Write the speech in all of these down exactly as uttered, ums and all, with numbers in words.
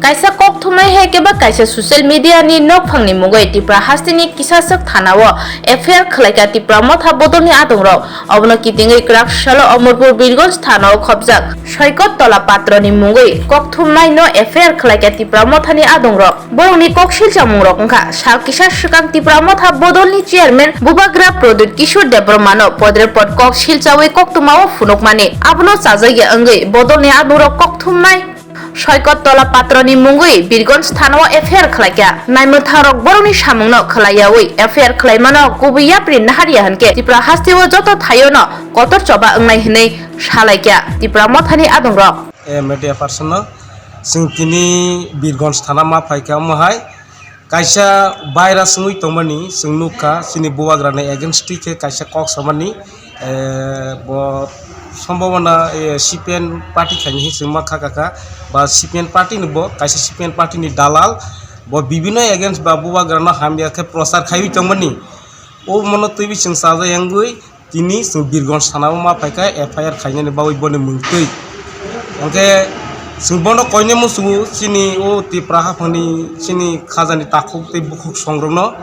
Kaisa kok thumnai hai khe ba kaisa social media ni nokphang ni mungwi Tipra haste ni kisaswk thana o F I R khwlaikha Tipra Motha bodol ni adong rok. Obono kitingwi kwrak salo Omorpur Birgonj thana o khopjak Soikot Tola Patro ni mungwi kok thumnai no F I R khwlaikha Tipra Motha ni adong rok. Borok ni kok silchamung rok wngkha sal kisa swkang Tipra Motha bodol ni chairman Bubagra Pradyut Kishore Debbarma no podre pod kok silchawi koktwma o phunukmani. Abono chajakya wngwi bodol ni adong rok kok thumnai Soikot Tola Patro ni mungwi Birgonj thana o F I R khwlaikha. Naimwthang rok borok ni samung no khwlaiyawi F I R khwlaimano kubui yapri naharya hinkhe Tipra haste o joto thaio no kotor choba wngnai hinwi salaikha Tipra Motha ni adong rok. Eh, media person no chwng tini Birgonj thana ma phaikha, omo hai kaisa virus wngwi tongmani chwng nukha, chini Bubagra ni against khe kaisa kok samani, eh, bo sombhabona, eh, C P M party khaini hinwi chwng ma kha kha kha, ba C P M party ni bo kaisa C P M party ni dalal, bo bibino against ba Bubagra no hamya khe prochar khaiwi tongmani, o mono twiwi chwng chajakya wngwi tini chwng Birgonj thana o ma phaikha F I R khainani bagwi boni mungtwi. Hwnkhe chwng bono koine muchungo chini o Tipra haphangni chini khajani takhuk tei bukhuk songrokno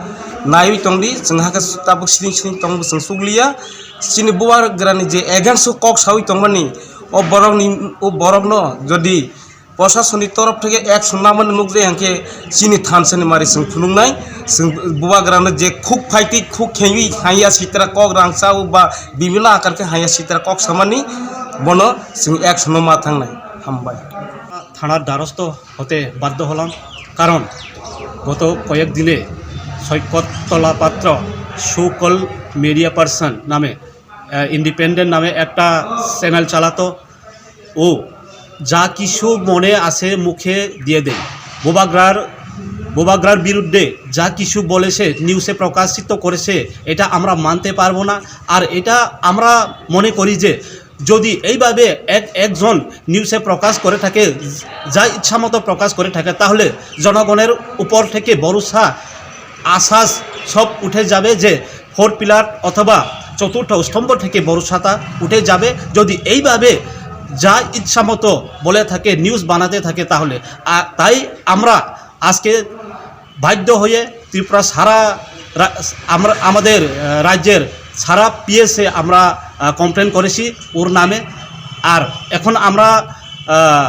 naiwi tongdi, chwng hakhe tabuk siring siring tongbo chwng chukliya. Chini Bubagrani je against o kok sawi tongmani o borokni, o borokno jodi Proshasoni torof theke action lamani nukjai hwnkhe chini thansani mari chwng phunuknai, chwng Bubagrano je khuk phaitwi khuk khengwi haiya sitra kok rangchao ba bibino akar khe haiya sitra kok samani bono chwng action-o ma thangnai. Hambai. থানার দ্বারস্থ হতে বাধ্য হলাম, কারণ গত কয়েক দিনে সৈকত তলা পাত্র সো কল্ড মিডিয়া পার্সন নামে, আহ, ইন্ডিপেন্ডেন্ট নামে একটা চ্যানেল চালাতো। ও যা কিছু মনে আসে মুখে দিয়ে দেয়। বুবাগ্রার, বুবাগ্রার বিরুদ্ধে যা কিছু বলেছে, নিউজে প্রকাশিত করেছে, এটা আমরা মানতে পারবো না। আর এটা আমরা মনে করি যে যদি এইভাবে এক একজন নিউজে প্রকাশ করে থাকে, যা ইচ্ছা মতো প্রকাশ করে থাকে, তাহলে জনগণের উপর থেকে ভরসা, আশ্বাস সব উঠে যাবে যে ফোর্থ পিলার অথবা চতুর্থ স্তম্ভ থেকে ভরসাটা উঠে যাবে, যদি এইভাবে যা ইচ্ছা মতো বলে থাকে, নিউজ বানাতে থাকে, তাহলে। আ-, তাই আমরা আজকে বাধ্য হয়ে ত্রিপুরা সারা রা-, আমরা, আমাদের, আহ, রাজ্যের সারা পিএসএ আমরা, আহ, কমপ্লেন করেছি ওর নামে। আর এখন আমরা, আহ,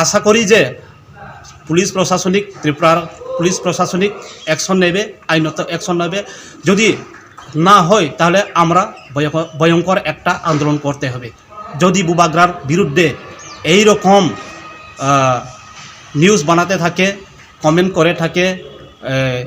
আশা করি যে পুলিশ প্রশাসনিক, ত্রিপুরার পুলিশ প্রশাসনিক অ্যাকশন নেবে, আইনত অ্যাকশন নেবে। যদি না হয়, তাহলে আমরা ভয়ঙ্কর, ভয়ঙ্কর একটা আন্দোলন করতে হবে। যদি বুবাগ্রার বিরুদ্ধে এই রকম, আহ, নিউজ বানাতে থাকে, কমেন্ট করে থাকে, আহ,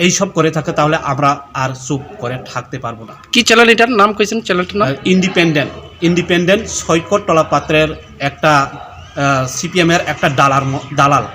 এইসব করে থাকে, তাহলে আমরা আর চুপ করে থাকতে পারবো না। কি চ্যানেল এটার নাম কইছেন, চ্যানেলটার নাম? আহ, ইন্ডিপেন্ডেন্ট, ইন্ডিপেন্ডেন্ট সৈকত তলা পাত্রের একটা, আহ, সিপিএম এর একটা দালার ম-, দালাল।